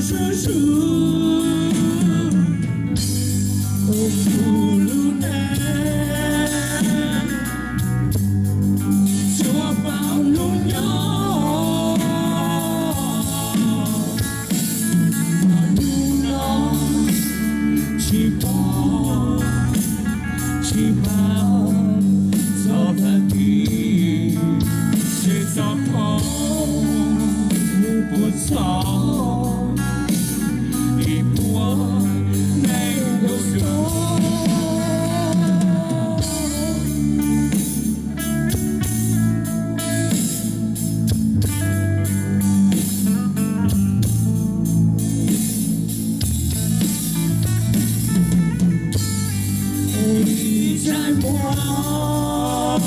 zuj zus, kuv lub neej tsuas paub hnub nyoog, hnub no tsis paub, tsis paub txog tag kis, tsis txog hmo, mus puas txog ib puas neeg ntuj xyoo. Ib ntsais muag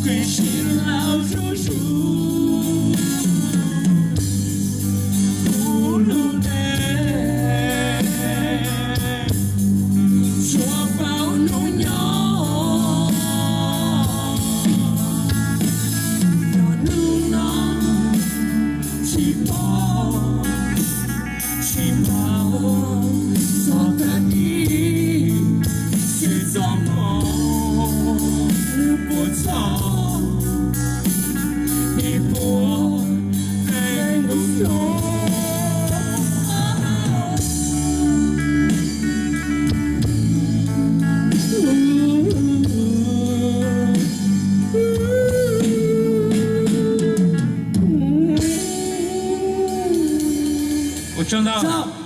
qhib sib laug zuj zus, kuv lub neej tsuas paub hnub nyoog, yog hnub no tsis paub, tsis paub txog tag kis, tsis txog hmo, puas txog ib puas neeg ntuj xyoo. Ua tsaug ntau.